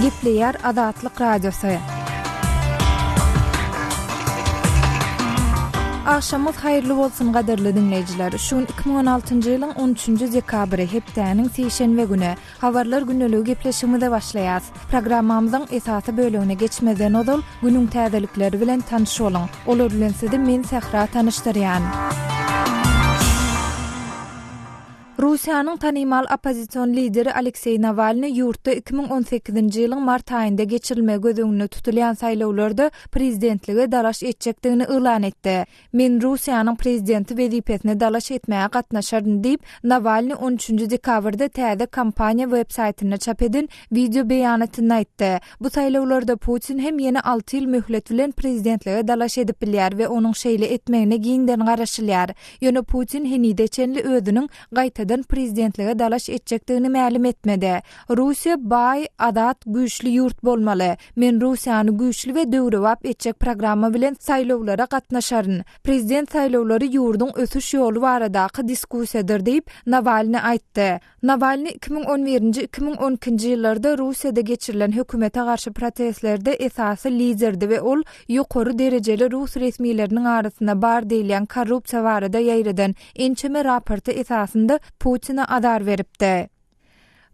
Gepleýär Azatlyk Radiosy. Agşamyňyz haýyrly bolsun gadyrly diňleýjiler. Şu gün 2016-njy ýylyň 13-nji dekabry, hepdäniň sişenbe güni. Habarlar gündeligi gepleşigimize başlaýas. Programmamyzyň esasy bölegine geçmezden ozal, günüň täzelikleri bilen tanyş boluň. Olar bilen sizi men Sähra tanyşdyrýan. Russiýanyň tanymal oppozision lideri Alekseý Nawalnyý ýurtda 2018-nji ýylyň mart aýynda geçirilmegi göz öňünde tutulýan saýlawlarda prezidentlige dalaş etjekdigini yglan etdi. Men Russiýanyň prezidenti wezipesine dalaş etmäge gatnaşaryn diýip, Nawalnyý on üçünji dekabrda täze kampaniýa web-saýtynda çap eden wideo beýanatynda aýtdy. Bu saýlawlarda Putin hem ýene alty ýyl möhlet bilen prezidentlige dalaş edip bilýär we onuň şeýle etmegine giňden garaşylýar. Ýöne Putin henize çenli özüniň gaýtadan prezidentlige dalaş etjekdigini mälim etmedi. Russiýa baý, azat, güýçli ýurt bolmaly. Men Russiýany güýçli we döwrebap etjek programma bilen saýlawlara gatnaşaryn. Prezident saýlawlary ýurduň ösüş ýoly baradaky diskussiýadyr diýip, Nawalnyý aýtdy. Nawalnyý 2011-nji, 2012-nji ýyllarda Russiýada geçirilen hökümete garşy protestlerde esasy liderdi we ol ýokary derejeli rus resmileriniň arasynda bar diýilýän korrupsiýa barada ýaýradan ençeme raporty esasynda Putine azar beripdi.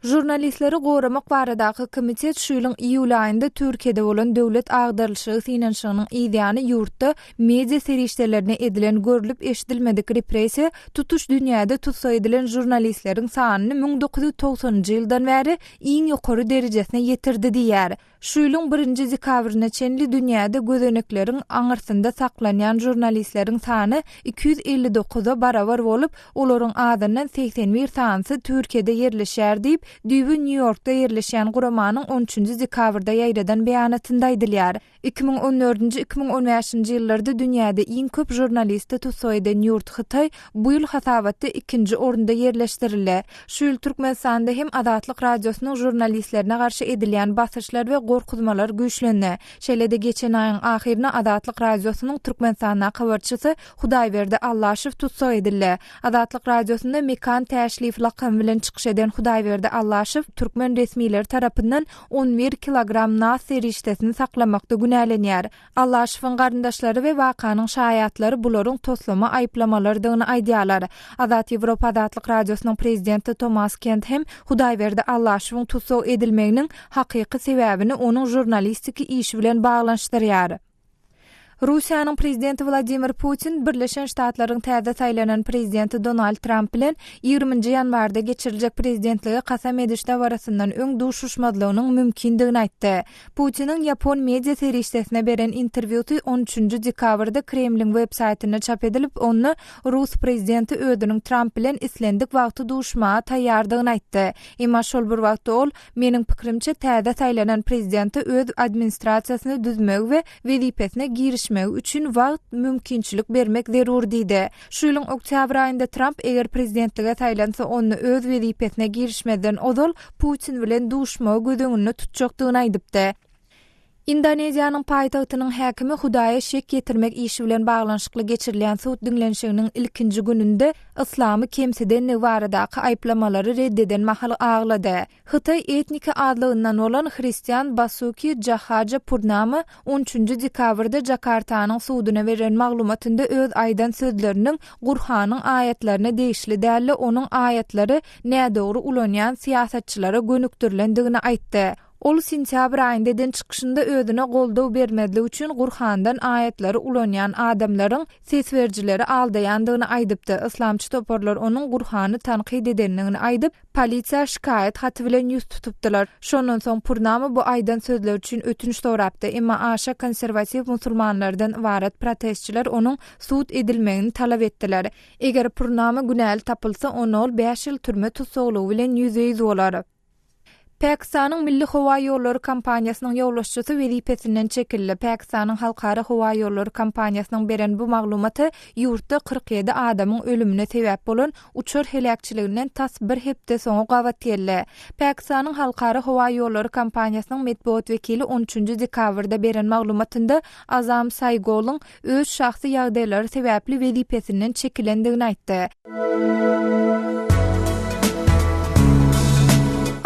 Žurnalistleri goramak baradaky komitet şu ýylyň iýul aýynda Türkiýede bolan döwlet agdarylyşygy synanyşygynyň yzýany ýurtda media serişdelerine edilen görlüp-eşidilmedik repressiýa tutuş dünýäde tussag edilen žurnalistleriň sanyny 1990-njy ýyldan bäri iň ýokary derejesine ýetirdi diýýär. Şu ýylyň birinji dekabryna çenli dünýäde gözenekleriň aňyrsynda saklanýan žurnalistleriň sany 259-a barabar bolup, olaryň azyndan 81 sanysy Türkiýede ýerleşýär diýip, düýbi Nýu-Ýorkda ýerleşýän guramanyň on üçünji dekabrda ýaýradan beýanatynda aýdylýar. 2014-nji, 2015-nji ýyllarda dünýäde iň köp žurnalisti tussag eden ýurt Hytaý bu ýyl hasabatda ikinji orunda ýerleşdirildi. Şu ýyl Türkmenistanda hem Azatlyk Radiosynyň žurnalistlerine garşy edilýän basyşlar we gorkuzmalar güýçlendi. Şeýle-de geçen aýyň ahyrynda Azatlyk Radiosynyň Türkmenistandaky habarçysy Hudaýberdi Allaşow tussag edildi. Azatlyk Radiosynda Mekan Täşliýew lakamy bilen çykyş eden Hudaýberdi Allaşow türkmen resmileri tarapyndan 11 kilogram nas serişdesini saklamakda günälenýär. Allaşowyň garyndaşlary we wakanyň şaýatlary bularyň toslama aýyplamalarydygyny aýdýarlar. Azat Ýewropa Azatlyk Radiosynyň prezidenti Tomas Kent hem Hudaýberdi Allaşowyň tussag edilmeginiň hakyky sebäbini onuň žurnalistiki işi bilen baglanyşdyrýar. Russiýanyň prezidenti Wladimir Putin Birleşen Ştatlaryň täze saýlanan prezidenti Donald Tramp bilen ýigriminji ýanwarda geçiriljek prezidentlige kasam ediş dabarasyndan öň duşuşmazlygynyň mümkindigini aýtdy. Putiniň ýapon media serişdesine beren interwýusy on üçünji dekabrda Kremliň web saýtynda çap edilip, onda rus prezidenti özüniň Tramp bilen islendik wagty duşmaga taýýardygyny aýtdy. Emma şol bir wagtda ol, Meniň pikirimçe, täze saýlanan prezidente öz administrasiýasyny düzmegi we wezipesine girişmegi üçin wagt, mümkinçilik bermek zerur diýdi. Şu ýylyň oktýabr aýynda Tramp eger prezidentlige saýlansa, onda öz wezipesine girişmezden ozal Putin bilen duşmagy göz öňünde tutjakdygyny aýdypdy. Indoneziýanyň paýtagtynyň häkimi Hudaýa şek ýetirmek işi bilen baglanyşykly geçirilýän sud diňlenişiginiň ilkinji gününde yslamy kemsidenligi baradaky aýyplamalary red eden mahaly aglady. Hytaý etniki azlygyndan bolan hristian Basuki Jahaja Purnama on üçünji dekabrda Jakartanyň suduna beren maglumatynda öz aýdan sözleriniň Gurhanyň aýatlaryna degişli däl-de onuň aýatlary nädogry ulanýan syýasatçylara gönükdirilendigini aýtdy. Ol sentýabr aýynda eden çykyşynda özüne goldaw bermezlik üçin Gurhandan aýatlary ulanýan adamlaryň ses berijileri aldaýandygyny aýdypdy. Yslamçy toparlar onuň Gurhany tankyt edendigini aýdyp, polisiýa şikaýat haty bilen ýüz tutupdylar. Şondan soň Purnama bu aýdan sözleri üçin ötünç sorapdy, emma aşa konserwatiw musulmanlardan ybarat protestçiler onuň sud edilmegini talap etdiler. Eger Purnama günäli tapylsa, onda ol bäş ýyl türme tussaglygy bilen ýüzbe-ýüz bolar. Pakistanyň Milli howa ýollary kompaniýasynyň ýolbaşçysy wezipesinden çekildi. Pakistanyň Halkara howa ýollary kompaniýasynyň beren bu maglumaty ýurtda 47 adamyň ölümine sebäp bolan uçar heläkçiliginden tas bir hepde soňa gabat geldi. Pakistanyň Halkara howa ýollary kompaniýasynyň metbugat wekili on üçünji dekabrda beren maglumatynda Azam Saýgolyň öz şahsy ýagdaýlary sebäpli wezipesinden çekilendigini aýtdy.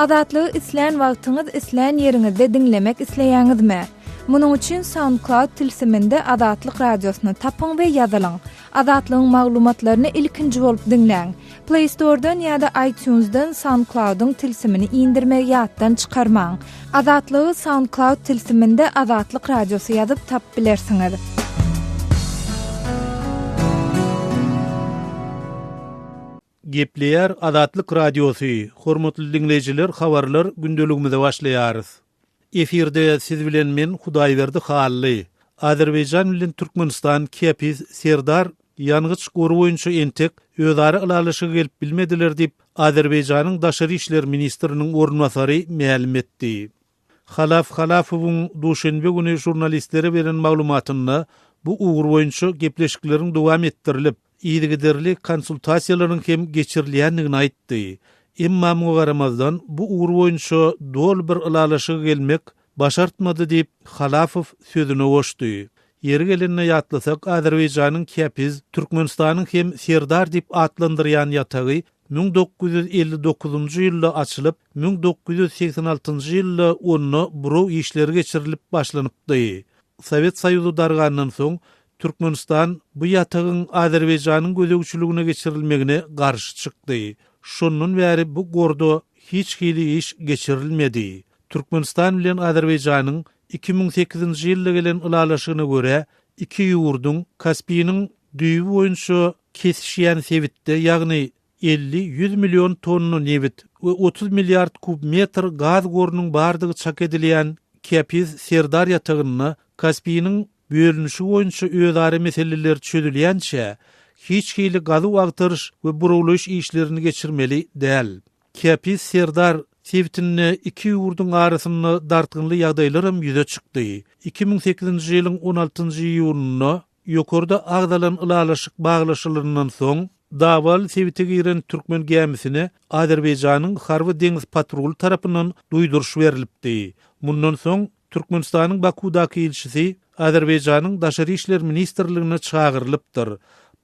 Azatlygy islän wagtyňyz, islän ýeriňizde diňlemek isleýäňizmi? Munuň üçin SoundCloud tilsiminde Azatlyk Radiosyny tapyň we ýazylyň. Azatlygyň maglumatlaryny ilkinji bolup diňläň. Play Store-dan ýa-da iTunes-dan SoundCloud-yň tilsimini indirmegi ýatdan çykarmaň. Azatlygy SoundCloud tilsiminde Azatlyk Radiosy ýazyp tapyp bilersiňiz. Gepleýär Azatlyk Radiosy, Hormatly diňleýjiler habarlar gündeligimize başlaýarys. Efirde siz bilen men Hudaýberdi Hally. Azerbaýjan bilen Türkmenistan Käpiz Serdar ýangyç gory boýunça entek özara ylalaşyga gelip bilmediler diýip, Azerbaýjanyň daşary işler ministriniň orunbasary mälim etdi. Halaf Halafowyň duşenbe güni žurnalistlere beren maglumatynda bu ugur boýunça gepleşikleriň dowam etdirilip, yzygiderli konsultasiýalaryň hem geçirilýändigini aýtdy. Emma muňa garamazdan, bu ugur boýunça doly bir ylalaşyga gelmek başartmady diýip, Halafow sözüne goşdy. Ýeri gelende ýatlasak, Azerbaýjanyň Käpiz, Türkmenistanyň hem Serdar diýip atlandyrýan ýatagy 1959-njy ýylda açylyp, 1986-njy ýylda onda buraw işleri geçirilip başlanypdy. Sowet Soýuzy dargandan soň, Türkmenistan bu ýatagyň Azerbaýjanyň gözegçiligine geçirilmegine garşy çykdy. Şondan bäri bu gorda hiç hili iş geçirilmedi. Türkmenistan bilen Azerbaýjanyň 2008-nji ýylda gelen ylalaşygyna görä, iki ýurduň Kaspiniň düýbi boýunça kesişýän sebitde, ýagny 50-100 million tonna nebit we 30 milliard kub metr gaz gorunyň bardygy çak edilýän Käpiz Serdar ýatagynda Kaspiniň bölünişigi boýunça özara meseleler çözülýänçä, hiç hili gazuw-agtaryş we burawlaýyş işlerini geçirmeli däl. Käpiz Serdar sebitinde iki ýurduň arasynda dartgynly ýagdaýlaram ýüze çykdy. 2008-nji ýylyň on altynjy iýunynda ýokarda agzalan ylalaşyk baglaşylanyndan soň, dawaly sebite giren türkmen gämisine Azerbaýjanyň harby deňiz patruly tarapyndan duýduryş berlipdi. Mundan soň Türkmenistanyň Bakuwdaky ilçisi Azerbaýjanyň Daşary işler ministrligine çagyrylypdyr.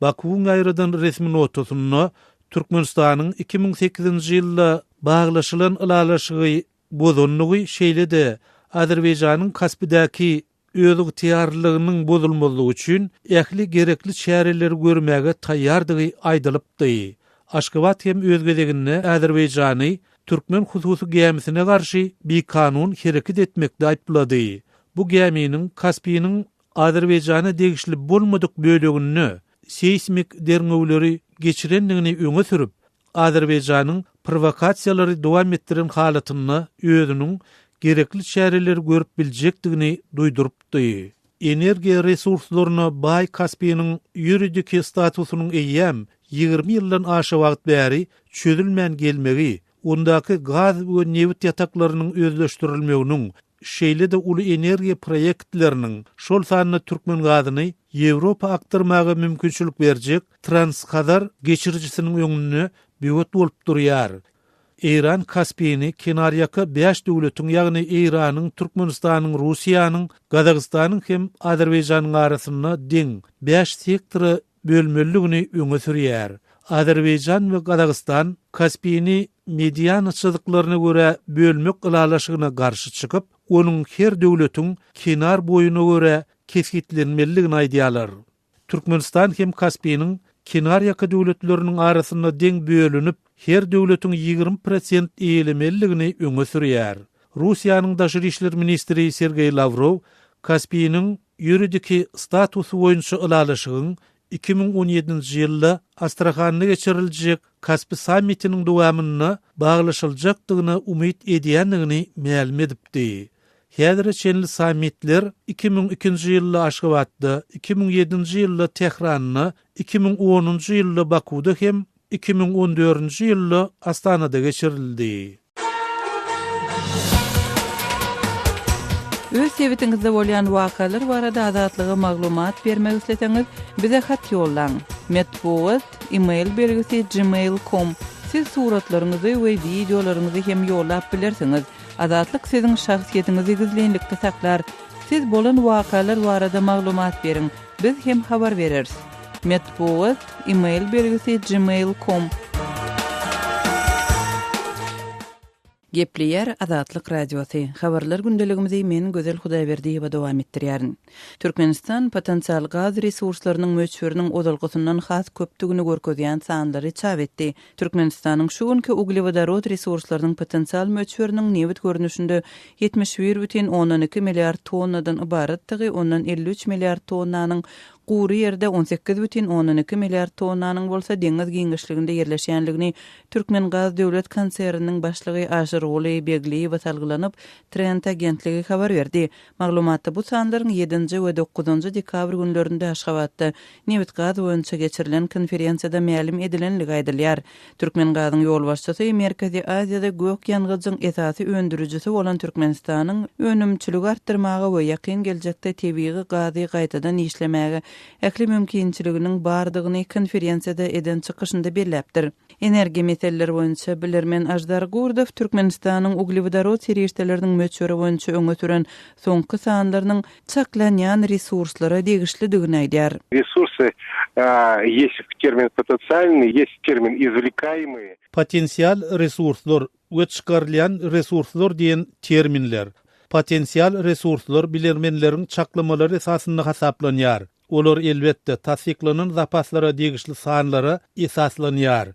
Bakuwyň ýaýradan resmi notasynda Türkmenistanyň 2008-nji ýylda baglaşylan ylalaşygy bozandygy, şeýle-de Azerbaýjanyň Kaspidäki özygtyýarlylygynyň bozulmazlygy üçin ähli gerekli çäreleri görmäge taýýardygy aýdylypdy. Aşgabat hem öz gezeginde Azerbaýjany türkmen hususy gämisine garşy bikanun hereket etmekde aýyplady. Bu gäminiň Kaspiniň Azerbaýjana degişli bolmadyk böleginde seýsmik derňewleri geçirendigini öňe sürüp, Azerbaýjanyň prowokasiýalary dowam etdiren halatynda özüniň gerekli çäreleri görüp biljekdigini duýdurypdy. Energiýa resurslaryna baý Kaspiniň ýuridiki statusynyň eýýäm 20 ýyldan aşa wagt bäri çözülmän gelmegi, ondaky gaz we nebit ýataklarynyň özleşdirilmeginiň, şeýle-de uly energiýa proýektleriniň, şol sanda türkmen gazyny Ýewropa akdyrmaga mümkinçilik berjek Transhazar geçirijisiniň öňünde böwet bolup durýar. Eýran Kaspini kenarýaka bäş döwletiň, ýagny Eýranyň, Türkmenistanyň, Russiýanyň, Gazagystanyň hem Azerbaýjanyň arasynda deň bäş sektora bölmelidigini öňe sürýär. Azerbaýjan we Gazagystan Kaspini mediana çyzyklaryna görä bölmek ylalaşygyna garşy çykyp, onuň her döwletiň kenar boýuna görä kesgitlenmelidigini aýdýarlar. Türkmenistan hem Kaspiniň kenarýaka döwletleriniň arasynda deň bölünip, her döwletiň 20 prosent eýelemelidigini öňe sürýär. Russiýanyň daşary işler ministri Sergeý Lawrow Kaspiniň ýuridiki statusy boýunça ylalaşygyň 2017-nji ýylda Astrahanda geçiriljek Kaspi sammitiniň dowamynda baglaşyljakdygyna umyt edýändigini mälim edipdi. Häzire çenli sammitler 2002-nji ýylda Aşgabatda, 2007-nji ýylda Tähranda, 2010-njy ýylda Bakuwda hem 2014-nji ýylda Astanada geçirildi. Öz sebitiňizde bolýan wakalar barada Azatlyga maglumat bermek isleseňiz, bize hat ýollaň. Metbugat, e-mail belgisi gmail com. Siz suratlaryňyzy we wideolaryňyzy hem ýollap bilersiňiz. Azatlyk siziň şahsyýetiňizi gizlinlikde saklar. Siz bolan wakalar barada maglumat beriň, biz hem habar bereris. Metbugat, e-mail belgisi gmail com. Gepleýär Azatlyk Radiosy, Habarlar gündeligimizi men Gözel Hudaýberdiýewa dowam etdirýärin. Türkmenistan potensial gaz resurslarynyň möçberiniň ozalkysyndan has köpdügini görkezýän sanlary çap etdi. Türkmenistanyň şu günki uglewodorod resurslarynyň potensial möçberiniň nebit görnüşinde 71,2 milliard tonnadan ybaratdygy, ondan 53 milliard tonnanyň gury ýerde, 18,2 milliard tonnanyň bolsa deňiz giňişliginde ýerleşýändigini Türkmengaz döwlet konserniniň başlygy Aşyrguly Begliýewe salgylanyp, Trend agentligi habar berdi. Maglumatda bu sanlaryň ýedinji we dokuzynjy dekabr günlerinde Aşgabatda nebitgaz boýunça geçirilen konferensiýada mälim edilenligi aýdylýar. Türkmengazyň ýolbaşçysy Merkezi Aziýada gök ýangyjyň esasy öndürijisi bolan Türkmenistanyň önümçiligi artdyrmaga we ýakyn geljekde tebigy gazy gaýtadan işlemäge ähli mümkinçiliginiň bardygyny konferensiýada eden çykyşynda belläpdir. Energiýa meseleleri boýunça bilermen Aždar Gurdow Türkmenistanyň uglewodorod serişdeleriniň möçberi boýunça öňe süren soňky sanlarynyň çaklanýan resurslara degişlidigini aýdýar. Resursy, ýest termin potensialnyý, ýest termin izwlekaemyý. Potensial resurslar we çykarylýan resurslar diýen terminler. Potensial resurslar bilermenleriň çaklamalary esasynda hasaplanýar. Olar, elbetde, tassyklanan zapaslara degişli sanlara esaslanýar.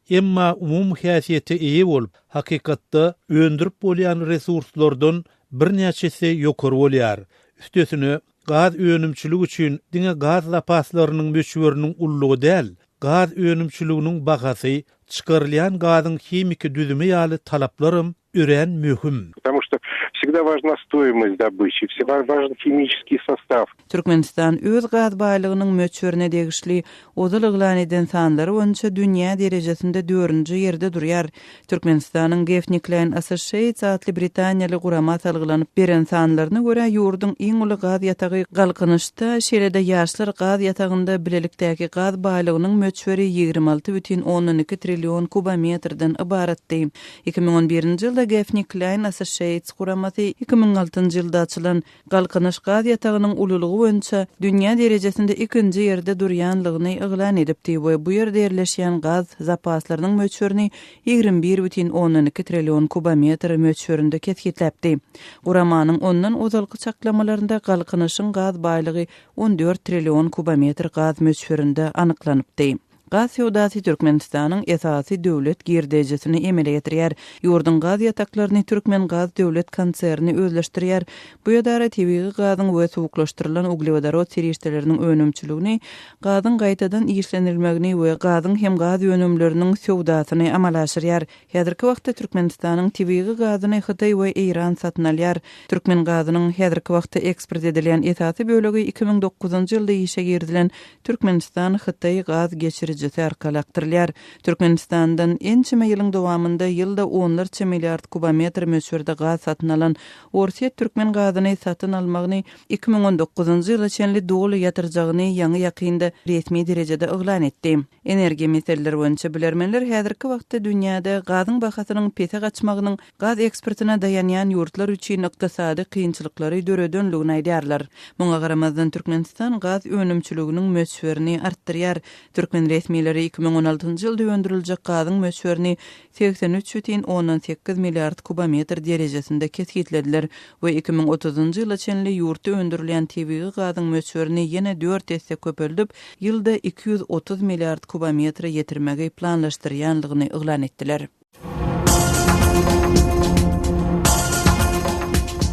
Emma umumy häsiýete eýe bolup, hakykatda öndürip bolýan resurslardan birnäçe esse ýokary bolýar. Üstesine, gaz önümçiligi üçin diňe gaz zapaslarynyň möçberiniň ululygy däl, gaz önümçiliginiň bahasy, çykarylýan gazyň himiki düzümi ýaly talaplaram örän möhüm. Потому что всегда важна стоимость добычи, всегда важен химический состав. Türkmenistan öz gaz baýlygynyň möçberine degişli ozal yglan eden sanlary boýunça dünýä derejesinde dördünji ýerde durýar. Türkmenistanyň Gaffney Cline Associates atly britaniýaly gurama salgylanyp beren sanlaryna görä, ýurduň iň uly gaz ýatagy Galkynyşda, şeýle-de Ýaşlar gaz ýatagynda bilelikdäki gaz baýlygynyň möçberi 26,2 trillion kubometrden ybaratdy. 2011-nji ýylda Gaffney Cline Associates guramasy 2006-njy ýylda açylan Galkynyş gaz ýatagynyň ululygy boýunça dünýä derejesinde ikinji ýerde durýanlygyny yglan edipdi we bu ýerde ýerleşýän gaz zapaslarynyň möçberini 21,2 trillion kubometr möçberinde kesgitläpdi. Guramanyň ondan ozalky çaklamalarynda Galkynyşyň gaz baýlygy 14 trillion kubometr gaz möçberinde anyklanypdy. Gaz söwdasy Türkmenistanyň esasy döwlet girdejisini emele getirýär. Ýurduň gaz ýataklaryny Türkmengaz döwlet konserni özleşdirýär. Bu edara tebigy gazyň we suwuklaşdyrylan uglewodorod serişdeleriniň önümçiligini, gazyň gaýtadan işlenilmegini we gazyň hem gaz önümleriniň söwdasyny amala aşyrýar. Häzirki wagtda Türkmenistanyň tebigy gazyny Hytaý we Eýran satyn alýar. Türkmen gazynyň häzirki wagtda eksport edilýän esasy bölegi 2009-njy ýylda işe girizilen Türkmenistan-Hytaý gaz geçirijisi arkaly akdyrylýar. Türkmenistandan ençeme ýylyň dowamynda ýylda onlarça milliard kubometr möçberde gaz satyn alan Orsýet türkmen gazyny satyn almagyny 2019-njy ýyla çenli doly ýatyrjagyny ýaňy-ýakynda resmi derejede yglan etdi. Energiýa meseleleri boýunça bilermenler häzirki wagtda dünýäde gazyň bahasynyň pese gaçmagynyň gaz eksportyna daýanýan ýurtlar üçin ykdysady kynçylyklary döredenligini aýdýarlar. Muňa garamazdan, Türkmenistan gaz önümçiliginiň möçberini artdyrýar. Türkmen resmileri 2016-njy ýylda öndüriljek gazyň möçberini 83,8 milliard kubometr derejesinde kesgitlediler we 2030-njy ýyla çenli ýurtda öndürilýän tebigy gazyň möçberini ýene dört esse köpeldip, ýylda 230 milliard kubometre ýetirmegi planlaşdyrýanlygyny yglan etdiler.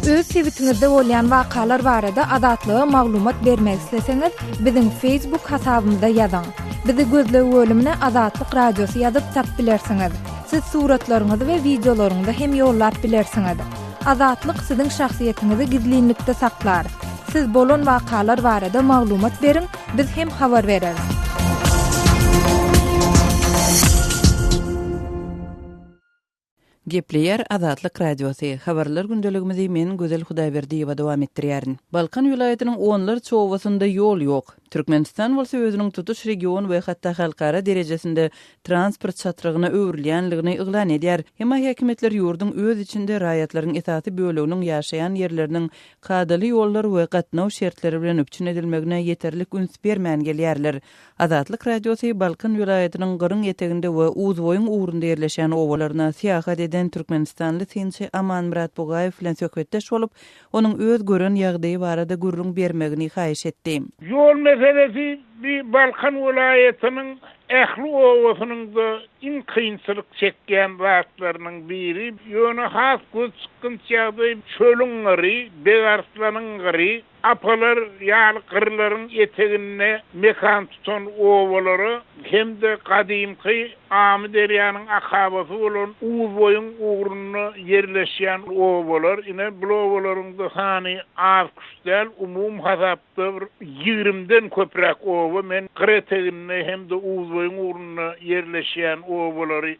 Öz sebitiňizde bolýan wakalar barada Azatlyga maglumat bermek isleseňiz, biziň Facebook hasabymyza ýazyň. Bizi gözleg bölümine Azatlyk Radiosy ýazyp tap bilersiňiz. Siz suratlaryňyzy we wideolaryňyzy hem ýollap bilersiňiz. Azatlyk siziň şahsyýetiňizi gizlinlikde saklar. Siz bolan wakalar barada maglumat beriň, biz hem habar bereris. Gepleýär Azatlyk Radiosy, Habarlar gündeligimizi men Gözel Hudaýberdiýewa dowam etdirýärin. Balkan welaýatynyň onlarça obasynda ýol ýok. Türkmenistan bolsa özüniň tutuş region we hatda halkara derejesinde transport çatrygyna öwrülýänligini yglan edýär. Emma häkimiýetler ýurduň öz içinde raýatlaryň esasy böleginiň ýaşaýan ýerleriniň kadaly ýollar we gatnaw şertleri bilen üpjün edilmegine ýeterlik üns bermän gelýärler. Azatlyk Radiosy Balkan welaýatynyň gyryň eteginde we Uzboýuň ugrunda ýerleşýän obalaryna syýahat eden türkmenistanly synçy Amanmyrat Bugaýew bilen söhbetdeş bolup, onuň öz gören ýagdaýy barada gürrüň bermegini haýyş etdi. Ýol meselesi bi Balkan welaýatynyň ähli obasynyň-da iň kynçylyk çekýän zatlarynyň biri. Ýöne has gözçykgynç ýagdaý çölüň gyry, Begarslanyň gyry, Apalar ýaly gyrlaryň eteginde mekan tutan obalara hem-de gadymky Amyderýanyň akabasy bolan Uzboýuň ugrunda ýerleşýän obalar, ine, bul obalaryň-da sany az-küş däl, umumy hasapda bir ýigrimden köpräk oba, men gyr eteginde hem-de Uzboýuň ugrunda ýerleşýän obalary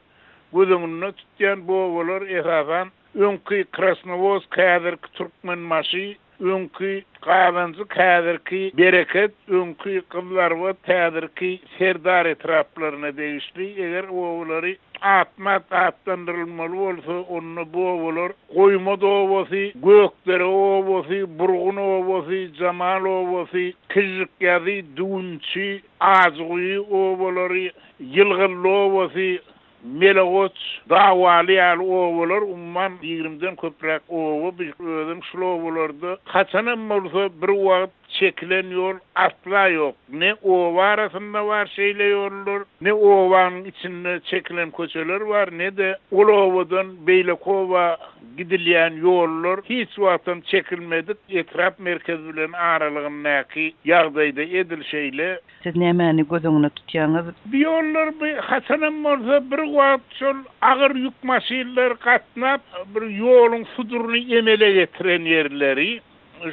göz öňünde tutýan. Bu obalar, esasan, öňki Krasnowodsk, häzirki Türkmenbaşy, Öňki Gazanjyk häzirki Bereket, öňki Gyzylarbat häzirki Serdar etraplaryna degişli. Eger obalary atma-at atlandyrylmaly bolsa, onda bu obalar Goýmaz obasy, Gökdere obasy, Burgun obasy, Jamal obasy, Kižžikýazy, Düwünçi, Ajyguýy obalary, Ýylgynly obasy, Melegoç, Dawaly ýaly obalar, umuman, ýigrimden köpräk oba, biz özem şul obalarda haçanam bolsa bir wagt çekilen ýol asla ýok. Ne oba arasynda bar şeýle ýollar, ne obanyň içinde çekilen köçeler bar, ne-de ol obadan beýleki oba gidilýän ýollar hiç wagtam çekilmedik, etrap merkezi bilen aralygyndaky ýagdaý-da edil şeýle. Siz nämäni göz öňünde tutýaňyz? Bu ýollar bu haçanam bolsa bir wagt şol agyr ýük maşynlar gatnap bir ýoluň suduryny emele getiren ýerleri.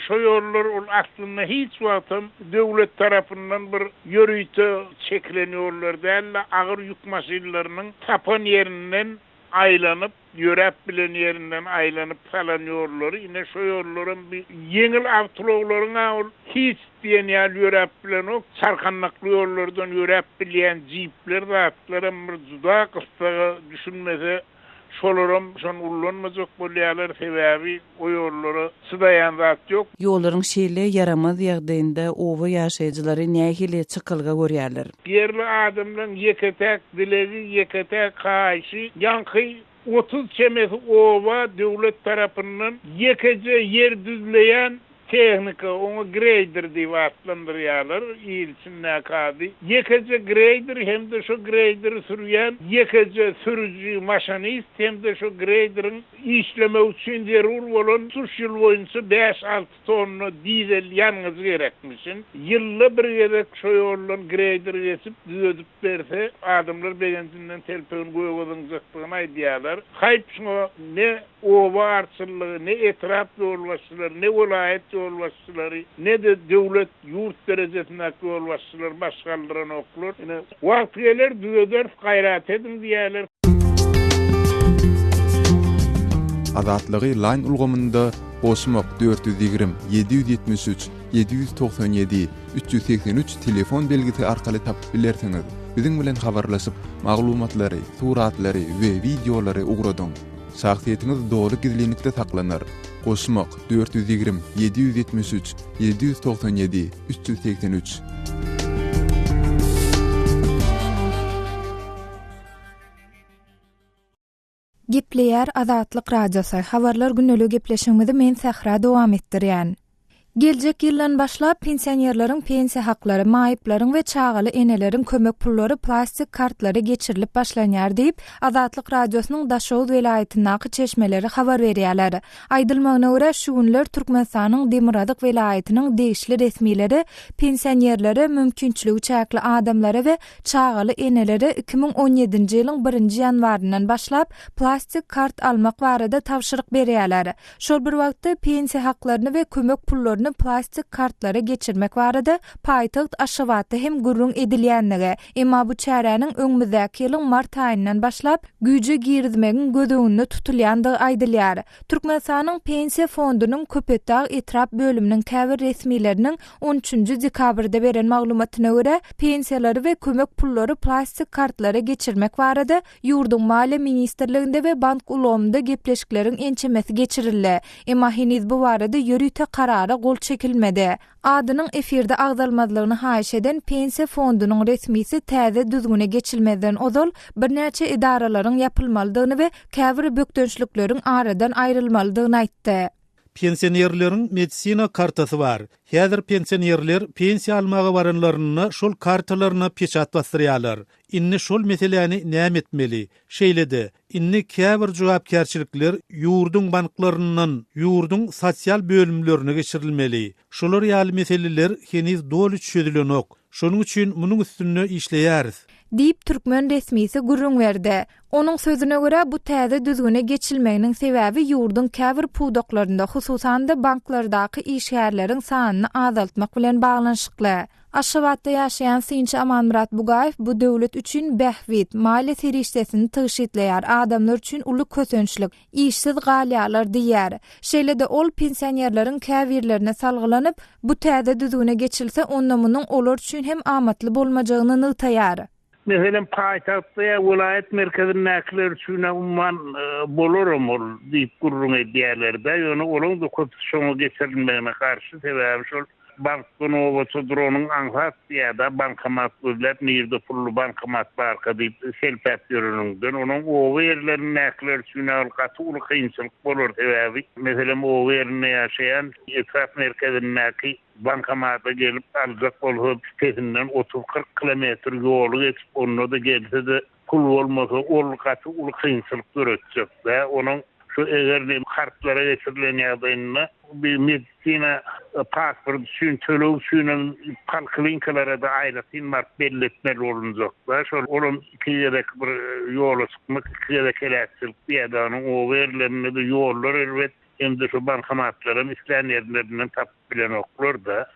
Şo ýollar ol aslynda hiç wagtam döwlet tarapyndan bir ýörite çekilen ýollar däl-de agyr ýük maşynlarynyň tapan ýerinden aýlanyp, ýöräp bilen ýerinden aýlanyp salan ýollary, ine şo ýollaram bi ýeňil awtoulaglaryň-a ol hiç diýen ýaly ýöräp bilenok, çarkandakly ýollardan ýöräp bilýän jipler zatlaram bir juda gyssaga düşünmese şolaram şony ullanmajak bolýarlar, sebäbi o ýollara çydaýan zat ýok. Ýollaryň şeýle ýaramaz ýagdaýynda oba ýaşaýjylary nähili çykalga görýärler? Ýerli adamlaryň ýeke-täk dilegi, ýeke-täk haýyşy, ýaňky 30 çemesi oba döwlet tarapyndan ýekeje ýer düzleýän tehnika, oňa greýder diýip atlandyrýarlar, il içindäki ady, ýekeje greýder hem-de şo greýderi sürýän ýekeje sürüji, maşonist hem-de şo greýderiň işlemegi üçin zerur bolan tutuş ýyl boýunça bäş-alty tonna dizel ýangyjy gerekmişin. Ýylda bir gezek şo ýoldan greýder geçip, düzedip berse, adamlar begenjinden telpegini göge zyňjakdygyny aýdýarlar. Haýp şuňa ne oba arçynlygy, ne etrap ýolbaşçylary, ne welaýat ýolbaşçylary, ne-de döwlet, ýurt derejesindäki ýolbaşçylar baş galdyranoklar. Ine, wagty geler, düzederis, gaýrat ediň diýýärler. Azatlygy Line ulgamynda goşmak 420 773 797 383 telefon belgisi arkaly tapyp bilersiňiz. Biziň bilen habarlaşyp, maglumatlary, suratlary we wideolary ugradyň. Şahsyýetiňiz doly gizlinlikde saklanar. Goşmak 420 773 797 383. Gepleýär Azatlyk Radiosy, Habarlar gündeliği gepleşigimizi men Sähra dowam etdirýän. Geljek ýyldan başlap pensionerleriň pensiýa haklary, maýyplaryň we çagaly eneleriň kömek pullary plastik kartlara geçirilip başlanýar diýip, Azatlyk Radiosynyň Daşoguz welaýatyndaky çeşmeleri habar berýärler. Aýdylmagyna görä, şu günler Türkmenistanyň demirgazyk welaýatynyň degişli resmileri pensionerlere, mümkinçiligi çäkli adamlara we çagaly enelere 2017-nji ýylyň birinji ýanwaryndan başlap plastik kart almak barada tabşyryk berýärler. Şol bir wagtda, pensiýa haklaryny we kömek pullaryny. pullaryny plastik kartlara geçirmek barada paýtagt Aşgabatda hem gürrüň edilýänligi, emma bu çäräniň öňümizdäki ýylyň mart aýyndan başlap güýje girizmegiň göz öňünde tutulýandygy aýdylýar. Türkmenistanyň Pensiýa fondunyň Köpetdag etrap bölüminiň käbir resmileriniň on üçünji dekabrda beren maglumatyna görä, pensiýalary we kömek pullary plastik kartlara geçirmek barada ýurduň Maliýe ministrliginde we bank ulgamynda gepleşikleriň ençemesi geçirildi. Emma heniz bu barada ýörite karara gol çekilmedi. Adynyň efirde agzalmazlygyny haýyş eden Pensiýa fondunyň resmisi täze düzgüne geçilmezden ozal birnäçe edaralaryň ýapylmalydygyny we käbir bökdençlikleriň aradan aýrylmalydygyny aýtdy. Pensionerleriň medisina kartasy bar. Häzir pensionerler pensiýa almaga baranlarynda şol kartalaryna peçat basdyrýarlar. Indi şol meseläni näme etmeli? Şeýle-de, indi käbir jogapkärçilikler ýurduň banklaryndan ýurduň sosial bölümlerine geçirilmeli. Şolar ýaly meseleler heniz doly çözülenok. Şonuň üçin munuň üstünde işleýäris. Diýip, türkmen resmisi gürrüň berdi. Onuň sözüne görä, bu täze düzgüne geçilmeginiň sebäbi ýurduň käbir pudaklarynda, hususan-da, banklardaky işgärleriň sanyny azaltmak bilen baglanyşykly. Aşgabatda ýaşaýan synçy Amanmyrat Bugaýew bu döwlet üçin bähbit, maliýe serişdesini tygşytlaýar, adamlar üçin uly kösençlik, işsiz galýarlar diýýär. Şeýle-de ol pensionerleriň käbirlerine salgylanyp, bu täze düzgüne geçilse, onda munuň olar üçin hem amatly bolmajagyny nygtaýar. Meselem, paýtagtda ýa welaýat merkezindäkiler üçin-ä umuman bolaram ol diýip gürrüň edýärler-dä. Ýöne olaň-da köpüsi şoňa geçirilmegine garşy. Sebäbi şol bankda nobata duranyň aňsat diýýär-dä, bankomat gözläp, nirde pully bankomat barka diýip selpäp ýöreniňden. Onuň oba ýerlerindäkiler üçin-ä ol gaty uly kynçylyk bolar. Sebäbi, meselem, oba ýerinde ýaşaýan etrap merkezindäki Bankomata gelip aljak bolsa pesinden otuz-kyrk kilometr ýoly geçip onda-da gelse-de pul bolmasa ol gaty uly kynçylyk döretjek dä. Onuň şu eger kartlara geçirilen ýagdaýynda bir medisina pasport üçin töleg üçinem polklinikalara-da aýratyn baryp belletmeli bolunjak dä. Şol olam iki gezek bir ýola çykmak iki gezek heläkçilik diýýär-dä. Onuň oba ýerlerinde-de ýollar erbet. Hem-de şu bankomatlaram islän ýerlerinden tapyp bilenoklar-da.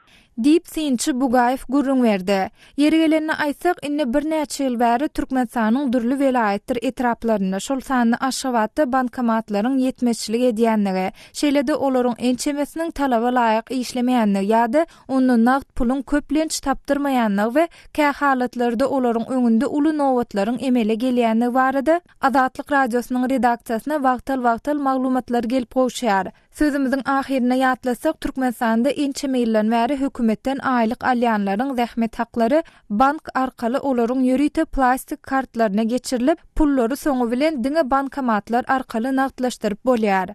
Diýip, synçy Bugaýew gürrüň berdi. Ýeri gelende aýtsak, indi birnäçe ýyl bäri Türkmenistanyň dürli welaýatdyr etraplarynda, şol sanda Aşgabatda bankomatlaryň ýetmezçilik edýändigi, şeýle-de olaryň ençemesiniň talaba laýyk işlemeýändigi ýa-da onda nagt puluň köplenç tapdyrmaýandygy we kähalatlarda olaryň öňünde uly nobatlaryň emele gelýändigi barada Azatlyk Radiosynyň redaksiýasyna wagtal-wagtal maglumatlar gelip gowşýar. Sözümiziň ahyrynda ýatlatsak, Türkmenistanda ençeme ýyldan bäri hökümetden aýlyk alýanlaryň zähmet haklary bank arkaly olaryň ýörite plastik kartlaryna geçirilip, pullary soňy bilen diňe bankomatlar arkaly nagtlaşdyryp bolýar.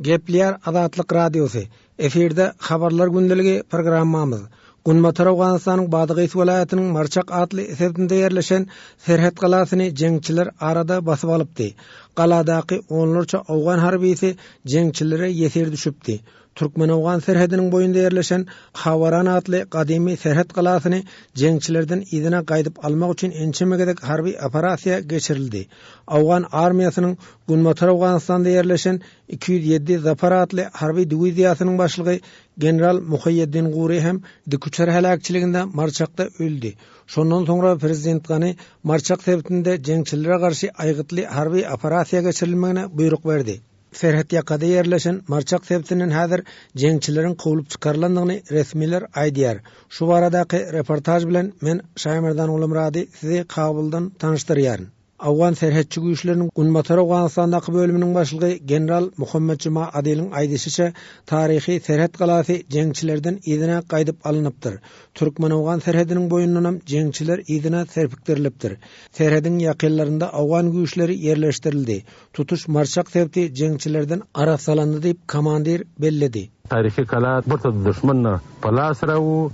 Gepleýär Azatlyk Radiosy, Efirde Habarlar gündeligi programmamyz. Günbatar Owganystanyň Badagys welaýatynyň Marçak atly sebitinde ýerleşen serhet galasyny jeňçiler arada basyp alypdy. Galadaky onlarça owgan harbysy jeňçilere ýesir düşüpdi. Türkmen-owgan serhediniň boýunda ýerleşen Hawaran atly gadymy serhet galasyny jeňçilerden yzyna gaýdyp almak üçin ençeme gezek harby operasiýa geçirildi. Owgan armiýasynyň Günbatar Owganystanda ýerleşen 207 Zafar atly harby diwiziýasynyň başlygy general Muhaýýeddin Gury hem dikuçar heläkçiliginde Marçakda öldi. Şondan soňra prezident Gani Marçak sebitinde jeňçilere garşy aýgytly harby operasiýa geçirilmegine buýruk berdi. Serhetýakada ýerleşen Marçak sebitinden häzir jeňçileriň kowlup çykarylandygyny resmiler aýdýar. Şu baradaky reportaž bilen men Şaýmerdan Gulumyrady sizi Kabuldan tanyşdyrýaryn. Owgan serhetçi güýçleriniň Günbatar Owganystandaky bölüminiň başlygy general Muhammet Juma Adiliň aýdyşyça, taryhy serhet galasy jeňçilerden yzyna gaýdyp alnypdyr. Türkmen-owgan serhediniň boýundanam jeňçiler yzyna serpikdirilipdir. Serhediň ýakynlarynda owgan güýçleri ýerleşdirildi. Tutuş Marçak sebiti jeňçilerden arassalandy diýip, komandir belledi. Taryhy gala birta duşman pa las rawu,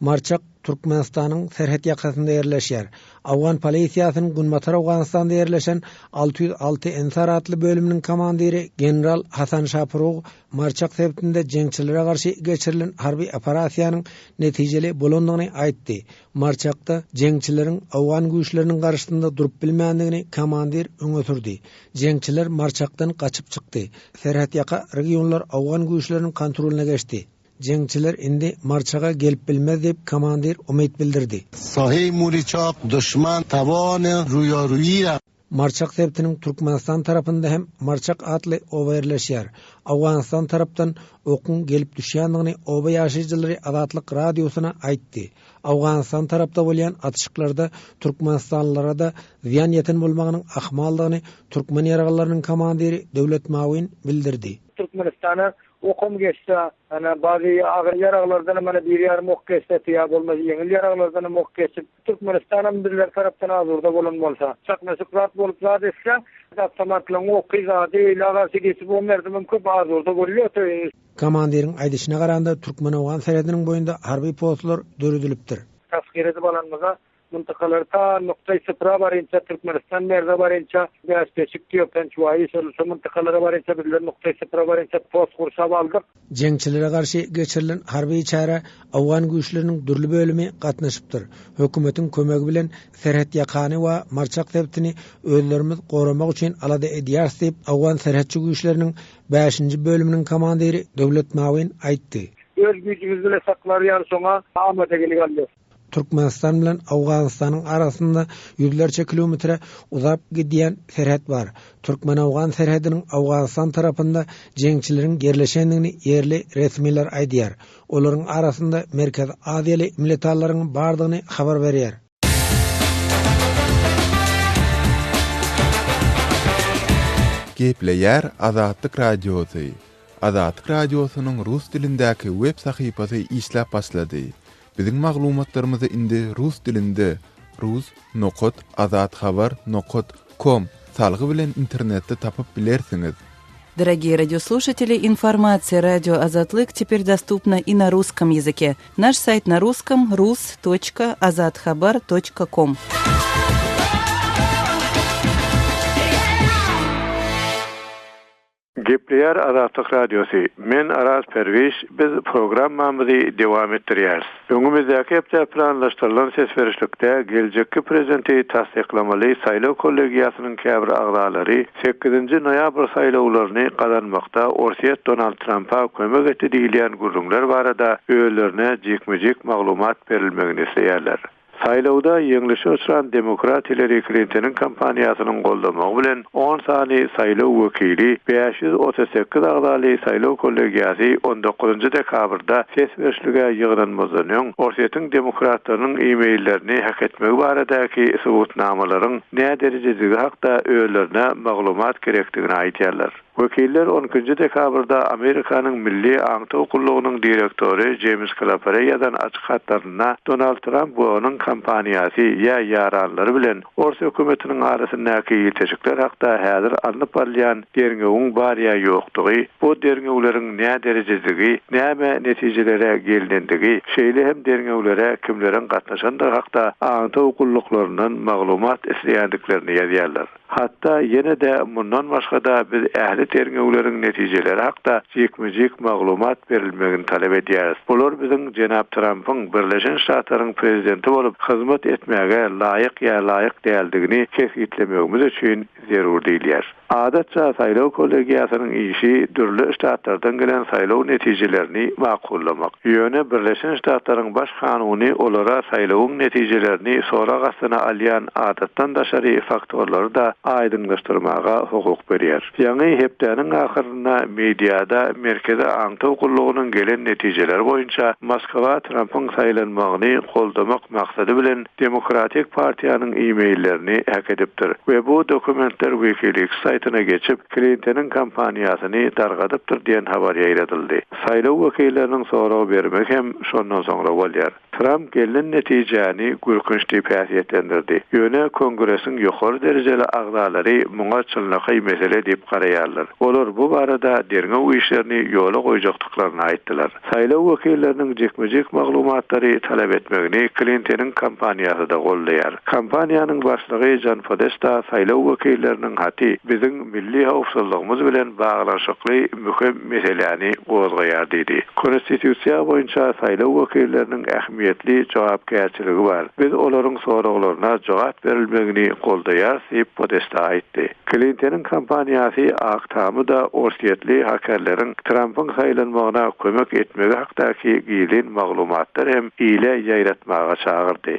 Marçak Türkmenistanyň serhet ýakasynda ýerleşýär. Owgan polisiýasynyň Günbatar Owganystanda ýerleşen 606 Ensar atly bölüminiň komandiri general Hasan Şapurug Marçak sebitinde jeňçilere garşy geçirilen harby operasiýanyň netijeli bolandygyny aýtdy. Marçakda jeňçileriň owgan güýçleriniň garşysynda durup bilmändigini komandir öňe sürdi. Jeňçiler Marçakdan gaçyp çykdy. Serhetýaka regionlar owgan güýçleriniň kontrolyna geçdi. Jeňçiler indi Marçaga gelip bilmez diýip, komandir umyt bildirdi. Saheý Muriçak duşman tawan ruýaruýy ra. Marçak sebitiniň Türkmenistan tarapynda hem Marçak atly oba ýerleşýär. Owganystan tarapdan okuň gelip düşýändigini oba ýaşaýjylary Azatlyk Radiosyna aýtdy. Owganystan tarapda bolýan atyşyklarda türkmenistanlylara-da zyýan ýeten bolmagynyň ahmaldygyny türkmen ýaraglylarynyň komandiri Döwlet Mawin bildirdi. Türkmenistana Okam geçse, ana, bazy agyr ýaraglardanam ana bir ýarym ok geçse, ýa bolmasa ýeňil ýaraglardanam ok geçip, Türkmenistanam bizler tarapdan azurda bolan bolsa, çaknyşyk zat bolup zat etse, awtomatlaryň oky zady öýlä garşy geçip o merdimem köp azurda bolýar. Komandiriň aýdyşyna garanda, türkmen-owgan serhediniň boýunda harby postlar döredilipdir. Tasgyr edip alanymyzda Myntykalary ta nukdaý sypra barynça, Türkmenistan merze barynça, Bäşdeşik diýip, Pençwaýy şol şo myntykalara barynça bizler nukdaý sypra barynça post gurşap aldyk. Jeňçilere garşy geçirilen harby çärä owgan güýçleriniň dürli bölümi gatnaşypdyr. Hökümetiň kömegi bilen serhetýakany we Marçak sebitini özlerimiz goramak üçin alada edýäris diýip, owgan serhetçi güýçleriniň bäşinji bölüminiň komandiri Döwlet Mawin aýtdy. Öz güýjümiz bile saklar ýaly şoňa amada gelip alýas. Türkmenistan bilen Owganystanyň arasynda ýüzlerçe kilometre uzap gidýän serhet bar. Türkmen-owgan serhediniň Owganystan tarapynda jeňçileriň ýerleşendigini ýerli resmiler aýdýar. Olaryň arasynda Merkezi Aziýaly militanlaryň bardygyny habar berýär. Gepleýär Azatlyk Radiosy, Azatlyk Radiosynyň rus dilindäki web sahypasy işläp başlady. Biziň maglumatlarymyzy indi rus dilinde rus nokat azathabar nokat kom salgy bilen internetde tapyp bilersiňiz. Дорогие радиослушатели, информация радио Азатлык теперь доступна и на русском языке. Наш сайт на русском rus.azathabar.com. Gepleýär Azatlyk Radiosy, Men Araz Perwiş, biz programmamyzy dowam etdirýäris. Öňümizdäki hepde planlaşdyrylan ses berişlikde geljekki prezidenti tassyklamaly saýlaw kollegiýasynyň käbir agzalary sekizinji noýabr saýlawlaryny gazanmakda Orsýet Donald Trampa kömek etdi diýilýän gürrüňler barada özlerine jikme-jik maglumat berilmegini isleýärler. Saýlawda ýeňlişe uçran demokrat Hillari Klintonyň kampaniýasynyň goldamagy bilen on sany saýlaw wekili, 538 agzaly saýlaw kollegiýasy on dokuzynjy dekabrda ses berişlige ýygnanmazdan öň, Orsýetiň demokratlarynyň e-maillerini hek etmegi baradaky subutnamalaryň näderejedigi hakda özlerine maglumat gerekdigini aýdýarlar. Wekiller on ikinji dekabrda Amerikanyň Milli aňtaw gullugynyň direktory Jeýms Klapere ýazan açyk hatlarynda Donald Tramp we onuň kampaniýasy ýa ýaranlary bilen ors hökümetiniň arasyndaky ilteşikler hakda häzir alnyp barylýan derňewiň bar ýa ýokdugy, bu derňewleriň näderejedigi, näme netijelere gelnendigi, şeýle hem derňewlere kimleriň gatnaşandygy hakda aňtaw gulluklaryndan maglumat isleýändiklerini ýazýarlar. Hatda ýene-de mundan başga-da biz ähli derňewleriň netijeleri hakda jikme-jik maglumat berilmegini talap edýäris. Bular biziň jenap Trampyň Birleşen Ştatlaryň prezidenti bolup hyzmat etmäge laýyk ýa laýyk däldigini kesgitlemegimiz üçin zerur diýilýär. Adatça saýlaw kollegiýasynyň işi dürli ştatlardan gelen saýlaw netijelerini makullamak. Ýöne Birleşen Ştatlaryň Baş kanuny olara saýlawyň netijelerini sorag astyna alýan adatdan daşary faktorlary-da aýdyňlaşdyrmaga hukuk berýär. Ýaňy hepdäniň ahyrynda mediada Merkezi aňtaw gullugynyň gelen netijeleri boýunça Moskwa Trampyň saýlanmagyny goldamak maksady bilen Demokratik partiýanyň e-maillerini hek edipdir we bu dokumentler WikiLeaks saýtyna geçip, Klintonyň kampaniýasyny dargadypdyr diýen habar ýaýradyldy. Saýlaw wekilleriniň sorag bermegi hem şondan soňra bolýar. Tramp gelnen netijäni gülkünç diýip häsiýetlendirdi. Ýöne Kongresiň ýokary derejeli agzalary muňa çynlakaý mesele diýip garaýarlar. aýdýarlar. Olar bu barada derňew işlerini ýola goýjakdyklaryny aýtdylar. Saýlaw wekilleriniň jikme-jik maglumatlary talap etmegini Klintonyň kampaniýasy-da goldaýar. Kampaniýanyň başlygy Jon Podesta saýlaw wekilleriniň haty biziň milli howpsuzlygymyz bilen baglanyşykly möhüm meseläni gozgaýar diýdi. Konstitusiýa boýunça saýlaw wekilleriniň ähmiýetli jogapkärçiligi bar. Biz olaryň soraglaryna jogap berilmegini goldaýarys diýip, Podesta aýtdy. Klintonyň kampaniýasy Ak Tamy-da orsýetli hakerleriň Trampyň saýlanmagyna kömek etmegi hakdaky gizlin maglumatlar hem ile ýaýratmaga çagyrdy.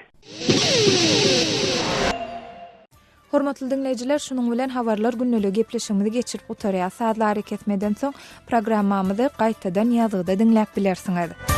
Hormatly diňleýjiler, şunuň bilen Habarlar gündeligi gepleşigimizi geçirip gutarýas. Sazly arakesmeden soň programmamyzy gaýtadan ýazgyda diňläp bilersiňiz.